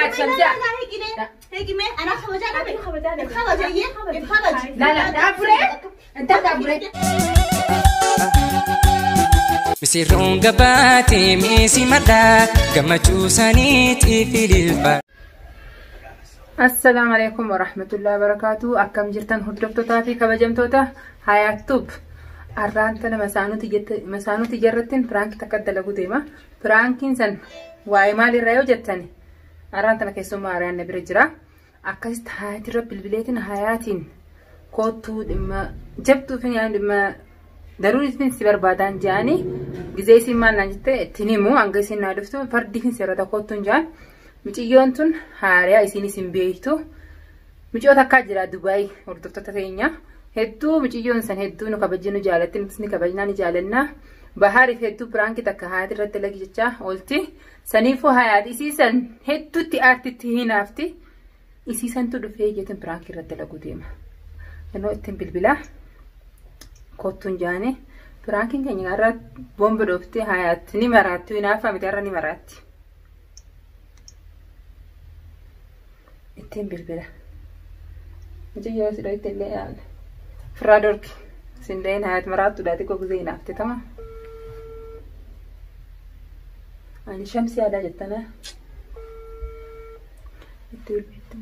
Hayaat Shamsiyaa. La la dhaabure. Inta dhaabure. Misirroon gabaatee meesii maddaa gammachuu saniitiif ililfa. Assalaamu alaikum warahmatullahi wabarakatuh. Akkam jirtan hordoftootaa fi kabajamtoota Hayaat Tube. Arraan tana masaanuuti jarrattiin piraankii takka dalaguu deema. Piraankiin san waa'ee maalirraa yoo jettani arraan tana keessummaa haaraan na bira jira. Akkasitti Hayaatirra bilbileetiin Hayaatiin koottuu dhimma jabtuu fi dhimma daruun si barbaadan jedhanii gizee isin maal naan jette ittiin himu hanga isin naa dhuftu fardi fi seerata koottuun jedhan. Mucayyoon tun haariyaa isinis hin beektu. Mucayyoo takkaa jira Dubaay hordoftoota keenya. Hedduu mucayyoon san hedduu nu kabajni nu jaalatti nutis ni kabajnaa ni jaalanna. Bahaariif hedduu piraankii takka Hayaat irratti dalagi jechaa oolti. Saniifuu Hayaat isii san hedduutti aartitti hinaafti. Isii santu dhufee jeetiin piraankii irratti dalaguu deema. Yeroo ittiin bilbilaa kottuun jaane piraankiin keenya irraa boombi dhoofte Hayaat ni maraatti hinaafa miti irra ni maraatti. Ittiin bilbila. Mucayyoo si dhoyte illee yaala. Firraa dorki. Sindeen Hayaat maraattuudha xiqqoo gizee hinaafte tama. Ani shamsi yaadaa jettana. Itti bilbilti.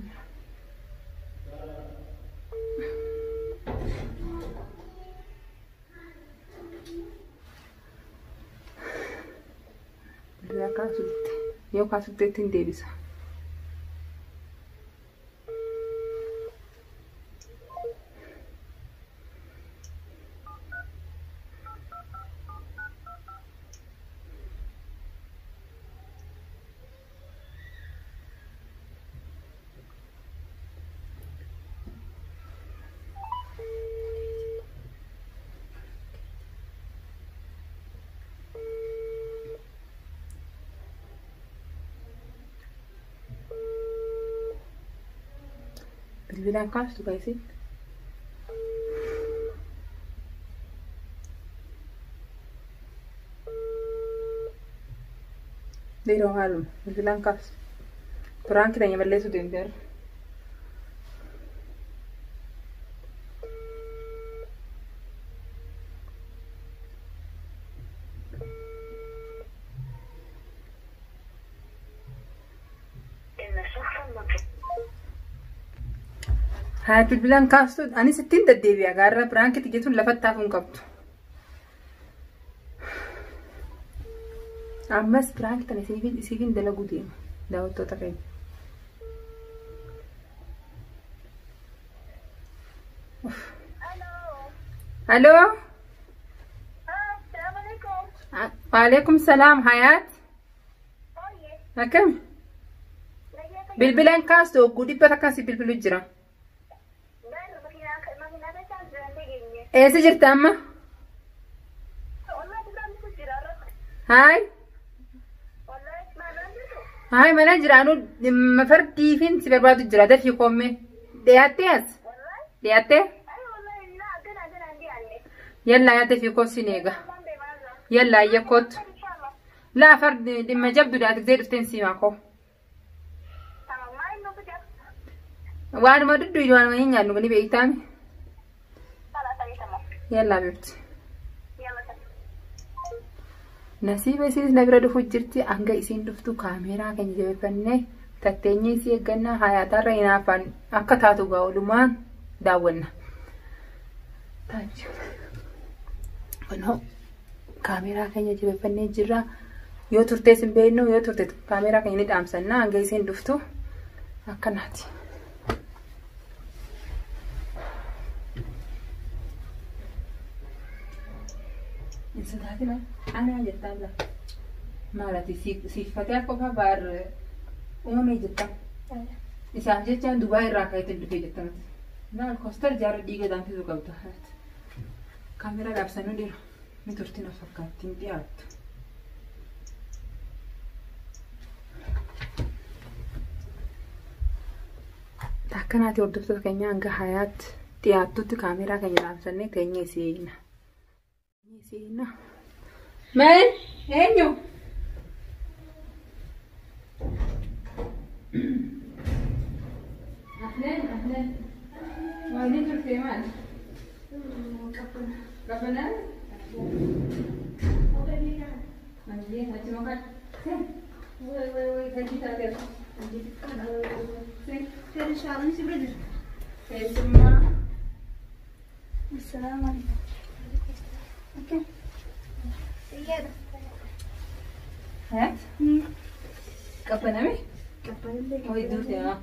Bilbila kaasutti. Yoo kaasutti ittiin deebisa. Bilbilaan kaastu kaasiin. Dhiiroo maaluma bilbilaan kaastu. Piraankii keenya balleessuu deemteera. Hayaat bilbilaan kaastu anis ittiin deddeebi'a gaarra piraankii jechuun lafatti hafuu hin qabdu. Ammas piraankii tana isiifin dalaguu deema daawwattoota keenya. Aloo. Waalaikum salaam Hayaat. Akkam? Bilbilaan kaastu ogguu dhibba takkaan si bilbilu jira. Eessa jirta amma? Haay. Haay mana jiraanu dhimma fardiifin si barbaadu jira dafii koomme. Dhiyaattee as? Dhiyaattee? Yallaa yaa dafii koo sin eega. Yallaa ayya kootu. Laa fardi dhimma jabduudha ati gizee dhufteen siimaa koo. Waanuma duddu waanuma hin nyaannu ni beektaami. Yallaa bifti. Nasiiba isiis na bira dhufu jirti hanga isiin dhuftu kaameeraa keenya jabeeffannee tatteenyee isii eeggannaa Hayaatarra hinaafaan akka taatu gaa oolumaan daawwanna. Kunoo kaameeraa keenya jabeeffannee jirra. Yoo turtees hin beeknu yoo turte kaameeraa keenya ni dhaamsanna hanga isiin dhuftu akkanaati. Hin sodaatina. Anaa jettaan laa. Maal ati siiffatee qofa baar uumamee jettaan. Isaaf jechaan Dubaay irraa ka'eetiin dhufee jettan. Maal koostar jaarra dhiiga danfisuu qabda. Kaameeraa dhaabsanii dhiiru. Ni turtiin of fakkaatti hin dhiyaattu. Akkanaati hordoftoota keenya hanga Hayaat dhiyaattutti kaameeraa keenya dhaamsannee teenyee isii eegna. Isii eegna. Maal? Eenyu? Ahleen ahleen. Waan inni turte maal? Qabbanaa? Maljee achi maqaa. Way way way kan taateera. خير إن شاء الله نسيب رجل. Keessummaa. السلام عليكم. أوكي. سيادة. Hayaat? Qabbaname? قبل Way durte haa.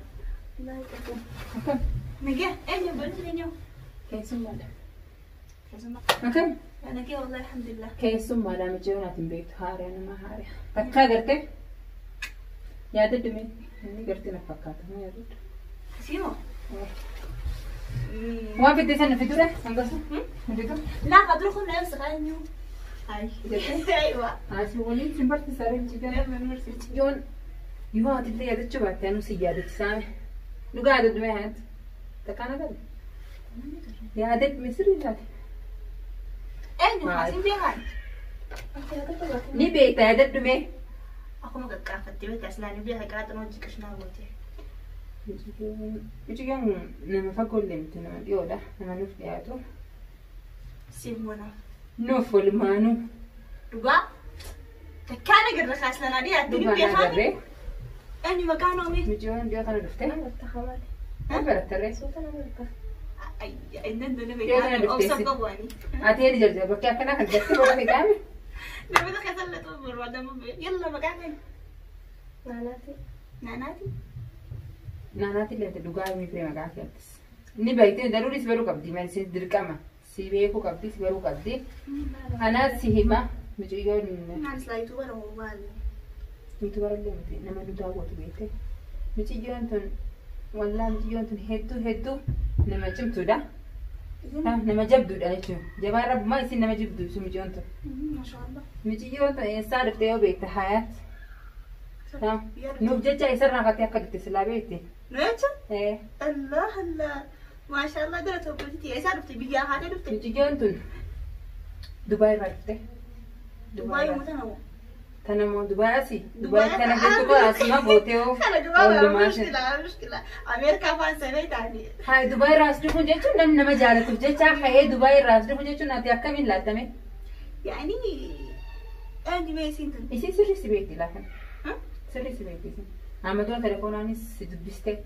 لا يقبل. Akkam? نجاه أين بنت اليوم؟ Keessummaadha. Akkam? نجاه والله الحمد لله. Keessummaadha mijiroon ati hin beektu haariyaa nama haariyaa. Takkaa gartee? Yaadadhu mee? Inni gartee na fakkaata. Maa yaadadhu? سيمو. Waan fiddee sana fiduudha? Hangasa? Fidu? لا قدركم لا يمسك عنه. هاي. أيوة. Asii waliin sin barsiisaa jiran. Yoon yoo ati illee yaadachuu baatte anuu si yaadachiisaame. Dhugaa yaadadhu mee hayaati? Takkaan agarre? Yaadadhu mee sirrii taate? أين حاسين بيها؟ Ni beekta yaadadhu mee? أخو قافت بيت أسلاني بيها قاعدة نوجي كشنا بوتي. Mucayyaan nama fagoo illee miti nama dhiyoodha. Nama nuuf dhiyaatu. سيمونا. Nuuf walumaanuu دقا تكانا قرر خاص لنا دي أتني dhugaan بيها. agarree. أني مكانه مي. Mucayyaan dhiyoo kana dhuftee. Maal barattarree? Ati eeni jalja bakkee akkanaa kan gartee barate qaame. يلا مكانك ناناتي. Naanaatti illee dhugaa himii firee maqaa keettis. Inni beektee daruunis baruu qabdi maal si dirqama. Si beekuu qabdi si baruu qabdi. Anaas si hima mucayyoon نانس لا يتوبر ومال nuti barallee miti nama nu daawwatu beekte. Mucayyoon tun wallaa mucayyoon tun hedduu hedduu nama cimtuudha. Nama jabduudha jechuudha. Jabaan rabbumaa isin nama jabdu isin mucayyoon tun. ما شاء الله. Mucayyoon tun eessaa dhuftee yoo beekte hayaat. Nuuf jecha isarraa kaatee akka dhufte silaa beekte. نوتش الله الله ما شاء الله قلت وقلتي يا سالفتي بيا هذا دفتي. Mucayyoon tun Dubaay irraa dhufte. دبي متنوع. Tana moo Dubaay asii? Dubaay tana jettu koo asuma gootee hoo? أنا دبي مشكلة مشكلة أمريكا فان سنة تاني. Haa Dubaay irraa as dhufuun jechuun namni nama jaalatuuf jecha ka'ee Dubaay irraa as dhufu jechuun ati akkamiin laattame? يعني أني ما يسنتن. Isin sirrii si beekti laafan. Sirrii si beekti isin. Amma dura telefoonaanis si dubbiste.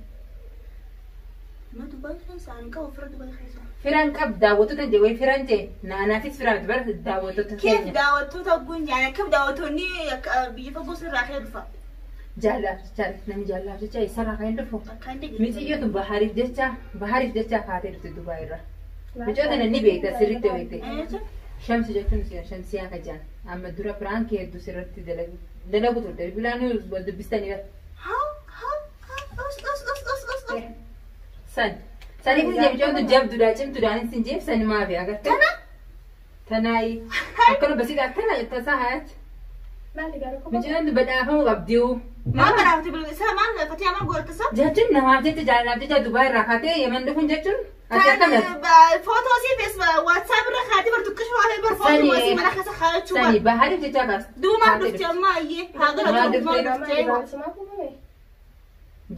ما دبي خيسة أنا كوفر دبي خيسة. Firaan qab daawwattoota jee wayi firaan jee naanaafis firaan miti bara daawwattoota كيف keenya. دعوتو تقول يعني كيف دعوتوني بيفقوا سر آخر دفع. Jaalaaf jecha namni jaalaaf jecha isarraa kan hin dhufu. كان دقيقة. Mucayyoo tun bahariif jecha bahariif jecha kaatee dhufte Dubaay irraa. Mucayyoo tana ni beekta sirriitti beekte. Shamsi jechuun shamsiyaa ka jaan. Amma dura piraankii hedduu sirriitti dalagu turte. Bilbilaan wal dubbistanii bara. ها ها ها أس أس أس أس أس أس. San. Saniif isin mucayyoon tun jabduudha cimtuudha anis sin jeef sani maafi agartee. Tana? Tanaayi. Akkana basiidha akkana tasaa hayaati. Mucayyoon tun badhaafamuu qabdiu. ما بعرف تقول سما فتيا ما قلت سما. Jechuun namaaf jecha jaalalaaf jecha Dubaay irraa kaatee Yemen dhufuun jechuun ati akkam كان فوتو سي بس واتساب رخاتي برتكش واحد برفوتو سي ما خاص خالد شو. Sani bahariif jecha kaas. دوما دفتي ما هي هذا دوما دفتي.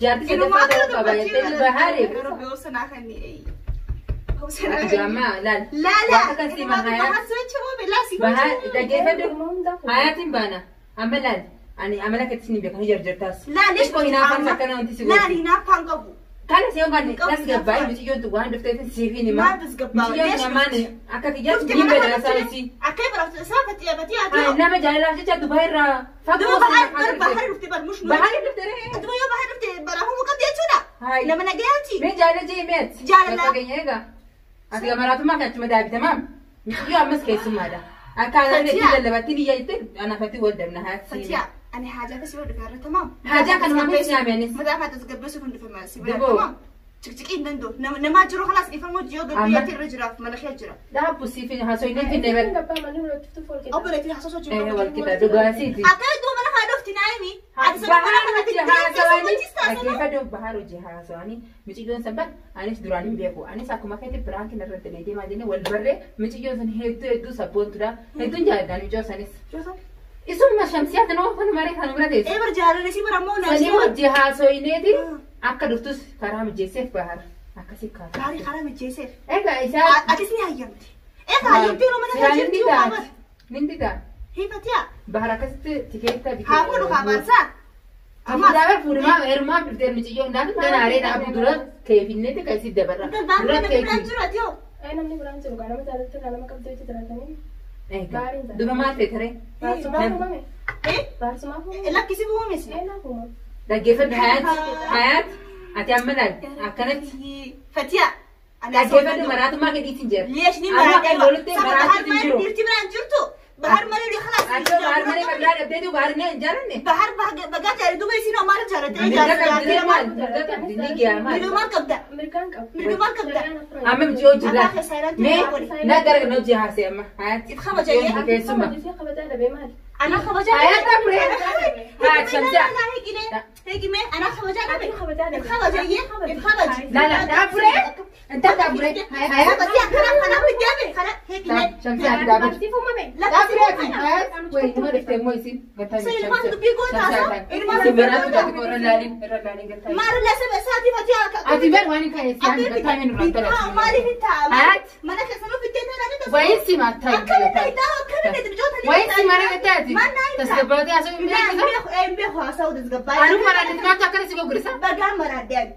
Jaartii sadaffaa ta'uu qaba jettee bahariif. ربي وصنا خني وصنا. Jaamaa laal. لا لا. Waan akkasii ma hayaat. Bahar dhaggeeffadhu. Hayaatiin baana. Amma laal. Ani amala keetti ni beekan jarjartaas. لا ليش Xiqqoo hinaafaan akkana wanti si لا godhu. هناك قبو. Kana si yookaan tasgabbaa'e mucayyoon tun waan dhufteef siif hin himaa. Maal tasgabbaa'e? Mucayyoon tun ammaan akka kiyyaatti شفتي ni ما badaasaa isii. أكيد عرفت سافت يا بتي. Nama jaalalaaf jecha Dubaay irraa دوما fagoo بحر بحر رفتي بر مش نور. Bahariif dhufte ree. دوما يا بحر رفتي بر هو قد يجونا. Hayi. لما نجاتي. Mee jaalala jee meet. Jaalala. Bakka eega. Ati gamaraatummaa kan achuma daabi tamaam. Mucayyoo ammas keessummaadha. Akka anaan itti lallabattiin iyya jettee anaafatti wal dabna haati. فتيا أنا حاجة بس يقول لك تمام. حاجة كان ما فيش نعم يعني. ما دام هتتقبسوا في الفم دبو. تمام. تشكشكين دندو نما جرو خلاص يفهموا جيو أما- قبل الرجرة في مناخير جرا. Dhaabbu siif haasoo inni finne bara. أبرة في حساسة جرا. Wal qixa dhugaasiiti. أكيد دوما أنا هدفتي نايمي. Bahar hojii haasawanii dhaggeeffadhu bahar hojii haasawanii mucayyoon san bar anis duraan hin beeku anis akkuma keetti piraankiin irratti illee deemaa jennee wal barree mucayyoon san hedduu hedduu sabboontuudha hedduun jaalladhaan mucayyoo sanis. Isuma shamsiyaa tanoo kan maree kan bira teessu. Ee bar jaalala si bara ammoo Sanii wajji haasoineeti akka dhuftus karaa mijeesseef bahar akkasii karaa. Gaarii karaa mijeesseef. Egaa isaa. Atis ni hayyamti. Egaa hayyamtee yeroo mana kana jirti yoo qaban. Nindi ta'a. Hiifatiyaa. Bahar akkasitti tikeetta bitee. Haa fuudhu kaa baarsaa. Amma fuudhumaa heerumaa dhuftee mucayyoo naaf ganaaree dhaabuu dura keefinneeti kan isii dabarra. Baarri namni biraan jiru ati yoo. Namni biraan jiru nama jaalatti nama qabdee jiraatanii. Duba maal ta'e taree? Baarsumaa fuudhame. Baarsumaa fuudhame. Lakkisi fuudhames. Eenaa fuudhame. Dhaggeeffadhu Hayaat. Hayaat ati amma laal akkanatti. Fatiyaa. Dhaggeeffadhu maraatummaa kedhiitiin jira. Leesh ni Amma kan lolutti maraatuutu hin jiru. Dhiirti biraan jirtu. Bahar malee khalaas. Akka bahar malee bal'aa dhabdeetu bahar ni hin jaalanne. Bahar bagaa jaare duba isin maal jaarate? Mirga qabdi maal? Mirga qabdi ni giyaa maal? Mirga maal qabda? Mirgaan qabu. Mirga maal qabda? Amma miti hojii laa. Mee na gara na hojii haasee amma. Hayaat. It kabaja jee. Keessuma. Kabajaa dhabee maali? Ana kabajaa. Hayaat dhaabure. Hayaat shamsiyaa. Heegime ana kabajaa dhabe. Kabajaa dhabe. It kabaja jee. It kabaja. La la dhaabure. Inta dhaabure. Hayaat. Kana kana fidame kana heegime. Shamsiyaa ati dhaabure. Barsiif uumame. Dhaabure ati. Hayaat. Wayii nama dhiftee immoo isin. So ilmaan dubbii goota haasa'u. Ilmaan Isin dubbii baraatu goota. taate irra laalin irra laalin galtaa. Maal lasa sa'aatii fatiyaa. Ati bar waan hin ka'e siyaan galtaa hin irraan talatu. Maaliif hin ta'a? Hayaat. Mana keessa nu fiddee ta'a. Wayin si mataa Akkamitti ta'a? Akkamitti bijoota Wayin si mara taati. Tasgabbaatee haasa'u hin beeksisaa. Hin beeku haasa'u tasgabbaatee. Anuu maraadde maatu akkana si goggorisa. Bagaan maraadde ani.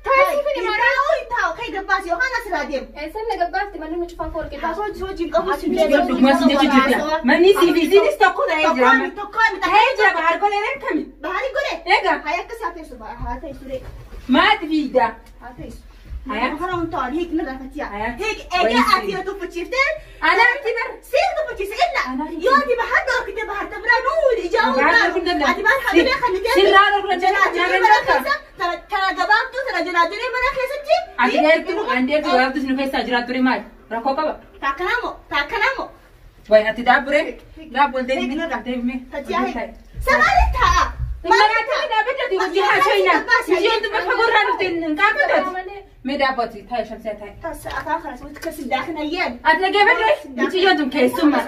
Taasii fini maraa. Taa'u hin taa'u kai gabbaas yookaan asirraa deemu. Eessan na gabbaafti manni nu cufaa foolqe. Haasoo hojii hojiin qabu si Dhugumaa si jechu jirti. Manni sii fi isiinis tokko ta'ee jira. Tokkoon tokkoon Ta'ee jira bahar godhee kami. Bahari godhe. Egaa. Haa akkas haa teessu haa teessu ree. Maati fiida. Haa teessu. Hayaa. Kana wanti ta'an hiik na gaafatiya. Hayaa. Hiik egaa ati yoo tuffachiiftee. Anaa miti bar. Siif tuffachiise illa. Anaa miti. Yoo ati bahar dhorkite bahar tabira nuu ijaa'uu Bahar dhorkuu hin danda'amu. Ati bahar habilee kan ta'e. Sirraa dhorkuu danda'amu. Janaajiree mana keessa tana gabaabduu tana janaajiree mana keessatti. Ati dheertuu ani dheertuu gabaabtuu nu keessaa jiraattu ture maali? Rakkoo qaba. Taakkanaamoo taakkanaamoo. Wayi ati dhaabbure. Dhaabbu ol deemee deemee. Tatiyaa hiik. Samaali taa'a. Maraatti dhaabbatu hojii haasoo Isheen bakka gorraa dhufte hin qaabatu. Mee dhaabbatu taa'e shamsiyaa taa'e. Tasa afaan kana sirriitti kasi daakna yeen. Ati dhaggeeffadhu mucayyoon tun keessummaa.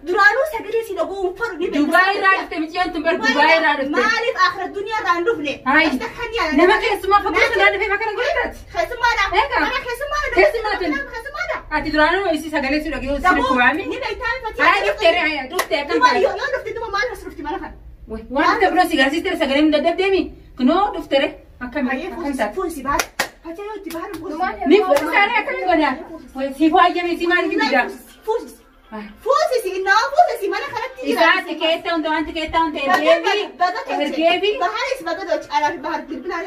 Duraanuu sagalee si dhaguu hin fedhu ni beekta. Dubaay irraa dhufte mucayyoon tun bar Dubaay irraa dhufte. Maaliif akhira duniyaa irraa hin dhufne? Hayi. Ashtakkan Nama keessummaa fakkii sanaa dhufee bakka kana godhataati. Keessummaadha. Egaa. Mana keessummaadha. Keessummaa tun. Keessummaadha. Ati duraanuu isii sagalee si dhagee si Dhaguu kubaami. ni beektaa fatii. Hayi dhufte hayi dhufte akkam Duba taate. yoo dhufte duba maal as dhufte mana kana? Waan ta'e si garsiiste sagalee hin dadhabdeemi. Kunoo dhufte re akkami Hayyee akkam taate. fuusi baal. Fatii yoo itti baal fuusi. Ni fuusisaaree akkami godha? Siifuu hayyame si maaliif dida? Fuusi. Fuusi innaa fuusi mana kanatti jira. Isaa tikeetta hunda waan tikeetta hunda ergeefi ergeefi Baharis baga doch alaaf bahar bilbila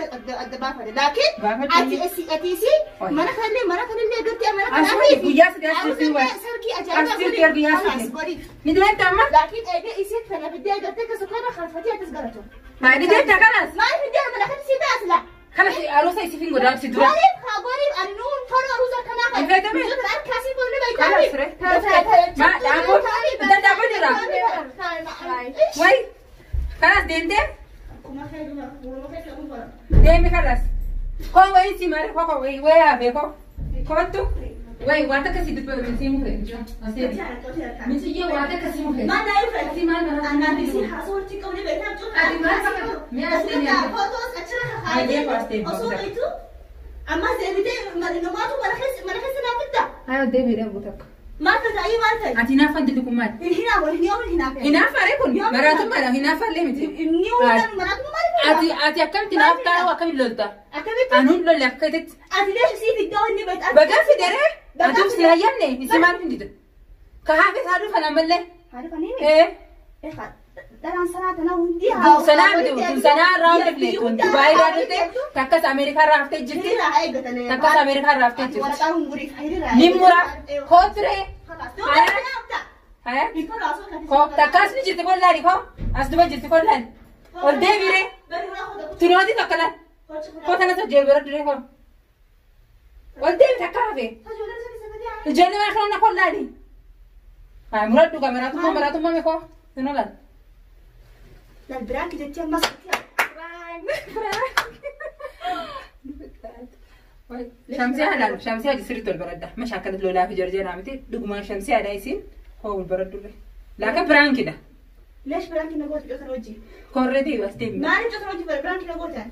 adda baafate laakiin Baafate. ati ati isi mana kanallee mana kanallee gartee mana As kanaa guyyaa sadii as turtii waay. sargii As ajaa'ibaa turtii guyyaa sadii. Ni deemta amma? laakiin eegee isii kana fiddee gartee keessa kana kan fatii atis galatu. Haa ni deemta kanas? Maal fiddee mana kanatti si taasila? Kanas aruusa isiif hin godhaa si dura. Maaliif haa goriif ani nuun fara aruusa kanaa kan. Hin feetame? Harkaasii boonne Kanas ture. Ma dhaaboo dadhaaboo jira. Wayi kanas deemtee deemi kanas. Koo wayi si mare koo koo wayi wayi hafe koo kootu wayi waan takka si dubbatu si mufe. Mitiyyoo waan takka si mufe. Si maal mana? Ayo deebiidha guutakka. Ati hinaaffaan dilli kun maali? Hinaaffaa kun maraatummaadha hinaaffaallee miti. Ati ati akkamitti hinaaftaa akkamitti lolta? Anuun lolle akka itti. Bagaa fideree atuuf si hayyamne isi maaliif hin didu? Ka hafe isaa dhufan ammallee. Ee sanaa miti tun sanaa irraa hin dhufne tun Dubaay irraa dhufte takkas Ameerikaa irraa haftee jirti takkas Ameerikaa irraa haftee jirti. Ni mura kootiree haya ko takkas ni jirti kollaani ko as duba jirti kollaani ol deebiree tunooti tokko lan ko tana so jeebira duree ko ol deebi takka hafe ijoollee mana kana kollaani. Haa muradhu ka maraatummaa maraatummaa mee ko tunoo lan. Shamsiyaa laal shamsiyaa sirriitti ol baradda mashaa lolaa fi jarjaraa miti dhugumaan shamsiyaadha isiin hoo ol baraddurre laaka biraankidha. Leesh prank na goota mucoo hojii. Korreetii bastee. Maaliif mucoo hojii prank na gootan?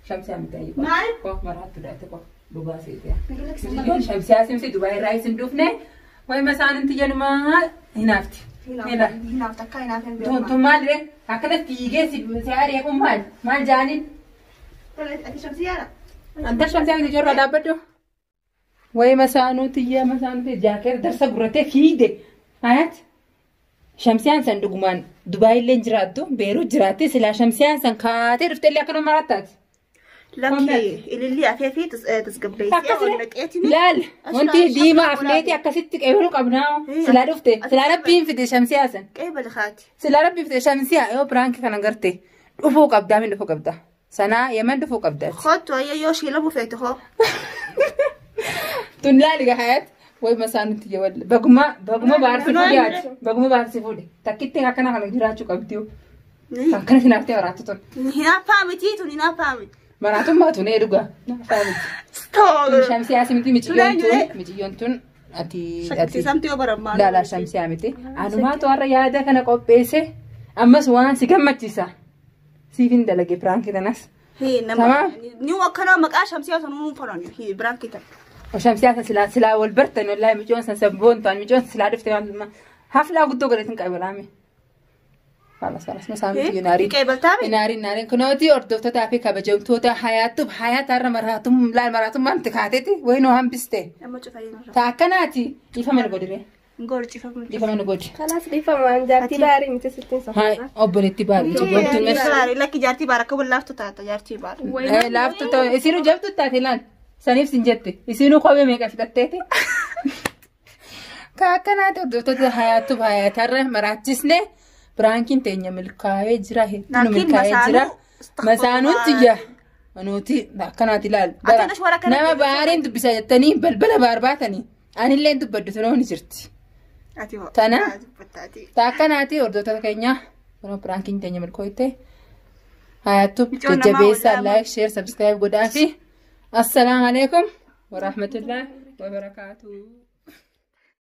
Shamsiyaa miti. Maaliif? Ko maraattu daate ko dhugaa seetee. Yoon shamsiyaa simsi Dubaay irraa isin dhufne wayi masaaninti jedhumaa hinaafti. Hinaaf takka hinaaf hin beeku. Tun maal ree akkana fiigee si ari'e kun maal maal jaaniin? Ati shamsiyaadha. Anta shamsiyaa miti jorra dhaabbadhu. Wayi masaanuuti yaa masaanuuti jaakeer darsa gurratee fiigde. Hayat shamsiyaan san dhugumaan Dubaay illee jiraattu Beerut jiraatti silaa shamsiyaan san kaatee dhuftee illee akkanuma marattaati. Lakki ililli afee fi tasgabbeessee Laal wanti diimaa afleetii akkasitti qeebaluu qabnaa silaa dhufte silaa rabbiin fide shamsiyaa san. Qeebali haati. Silaa rabbiin fide shamsiyaa yoo piraanki kana garte dhufuu qabdaa min dhufuu qabda. Sanaa Yemen dhufuu qabda. Kottu ayya yoo shiila bufeete hoo. Tun laali gahaayat way masaanutti jawal baguma baguma baarsi fuudhe baguma baarsi fuudhe takkitti akkana kana jiraachuu qabdi. Akkana hinaaftee maraattu tun. Hinaaffaa miti tun hinaaffaa miti. Maraatummaa tun ee dhugaa. Hinaaffaa miti. Stop. Shamsiyaa simti miciyyoon tun miciyyoon tun ati ati Samti yoo barammaa. Laalaa shamsiyaa miti. Anumaatu har'a yaada kana qopheesse ammas waan si gammachiisa. Siif hin dalage piraankii tanas. Nama ni akkana maqaa shamsiyaa sanuu nuun fanan piraankii tan. Shamsiyaa san silaa silaa wal bartan wallaahi miciyyoon san sabboon ta'an miciyyoon silaa dhufte waan haflaa guddoo godhatin qabalaame. Khalas khalas masaamti yunaari. Qeebaltaami. Inaari inaari kunooti hordoftootaa fi kabajamtoota hayaattu hayaata har'a maraatum laal maraatummaan tikaateeti wayinoo hambiste. Amma cufayina. Ta akkanaati ifa mana godire. Ngoor cifamuu. Ifa mana godi. Kalaas dhiifamaan jaartii baarii miti sittiin Hai sofa. obboleetti baari. Wanti mes. Lakki jaartii baara akka laaftu taata jaartii baara. Laaftu ta'u isinuu jabtu taate laal saniif sin jette isinuu kophee meeqa fidhatteeti. Ka akkanaati hordoftoota hayaattu hayaatarra maraachisne piraankiin teenya milkaa'ee jira hedduu Laakiin milkaa'ee jira. masaanuu Masaanuun tiyya. Nuti akkanaati ilaal. Ati warra kana Nama baariin dubbisa jettanii balbala baar baatanii anillee dubbaddu tunoo ni jirti. Ati hoo. Tana? Dubbataati. Ta akkanaati hordoftoota keenya yeroo piraankiin teenya milkooyte hayaattu Micoon namaa jajjabeessaa waldaa like share subscribe godhaa fi assalaamu alaikum warahmatullahi wabarakaatuh.